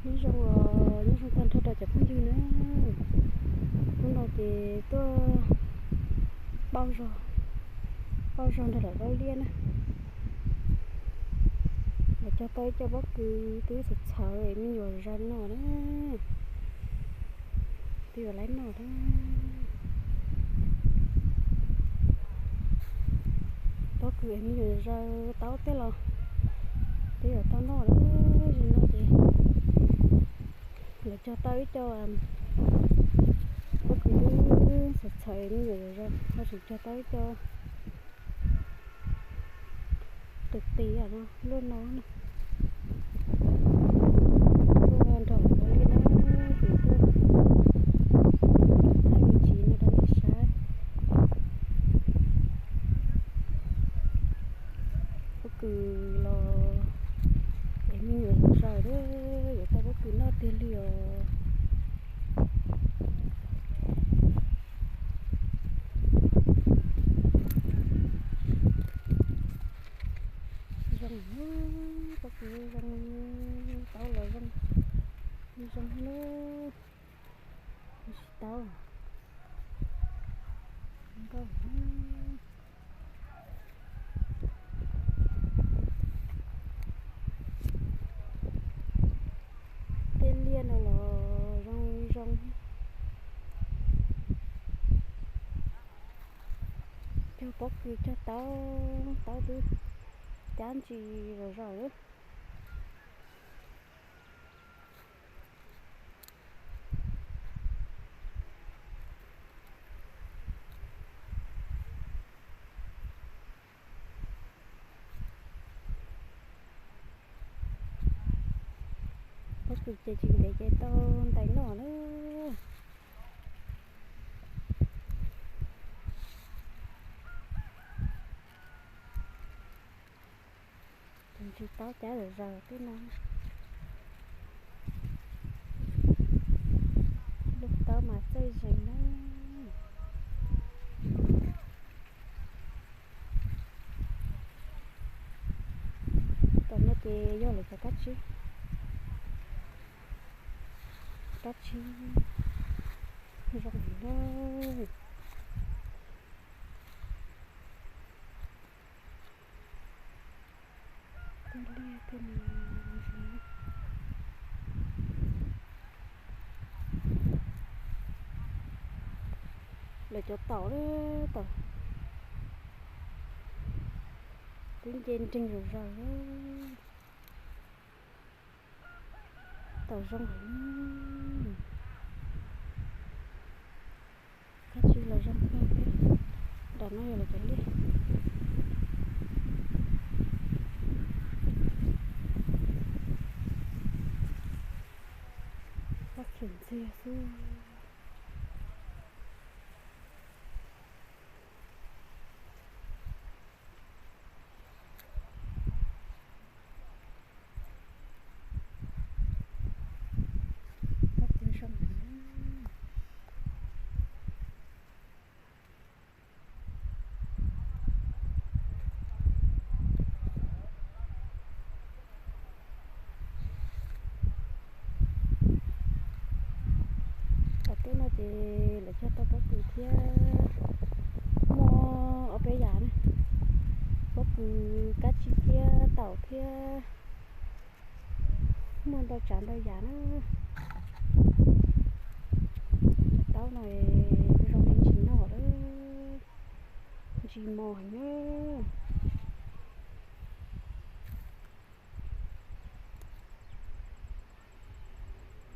Nyob zoo, nyob zoo tag nrho rau cov phooj ywg na. Hnub no ces tuaj pauj zog, pauj zog nrog lawv laub liaj na. Lawv cog tau ib co pob kws twb txhawv txhawv me nyuam zaws no na. Twb yuav laib noj na. Pob kws me nyuam zaws taub tej los twb yuav tau noj lawm. Zaum no ces lawv cog tau ib co pob kws twb txhawv txhawv me nyuam zaws, ho tseem cog tau ib co tus tis no luaj no na. Tuaj nrog lawv laub liaj na, ces tuaj thaij me ntsis no rau nej saib. Pob kws los es me nyuam zaws, yuav tau pob kws noj tiag li os. Zoo, pob kws zoo, taub los zoo, zoo lub, tsis taub, nkauj. Tej liaj no los zoo zoo. Cog pob kws cog taub, taub twb cab ntsis zom zaws lawm. Pob kws ces tsis ntev ces tau ntais noj lawm. Tus ntsis taub cab zom zaws tej no. Lub taub mas txaij zeeg na. Tom no ces yog lawv cov kab tsib. Kab tsib zoo heev na. Tej liaj tej no zoo. Lawv cov taum, taum twb nce nreeg zom zaws. Taum zoo heev. Kab tsib los zoo kawg thiab. Nram no yog lawv cov liaj. Pob kws ntxiag xwb. Pob kws zoo heev. Tom tej no ces lawv cog tau pob kws thiab, muaj ob peb yam na, pob kws kab tsib thiab taum thiab, muaj ntau tsav ntau yam na. Cov taub no zoo li ntsis noj lawm, ntsis mos heev na.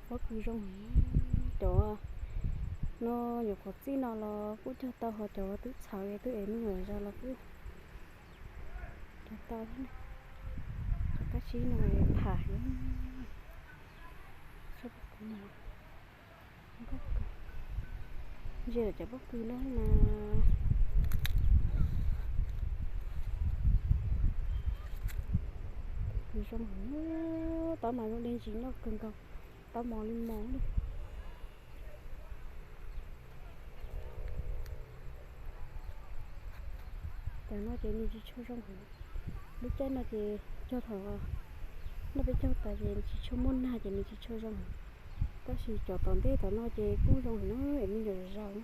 Pob kws zoo heev. Cov no nyuam qhuav txij no los kuj cog tau, ho cov twb txhawv twb ev me nyuam zaws los kuj cog tau thiab. Cov kab tsib no pham heev. Ntsia lawm cov pob kws no mas kws zoo heev, taub mas zoo li ntsis noj kawg nkaus, taub mos li mos li. Cov no ces nws tsis tshua zoo heev. Lub caij no ces cog thaum Noj peb caug tas ces nws tsis tshua muaj nag ces nws tsis tshua zoo. Tab sis cov tom ntej tom no ces kuj zoo na, es me nyuam zau.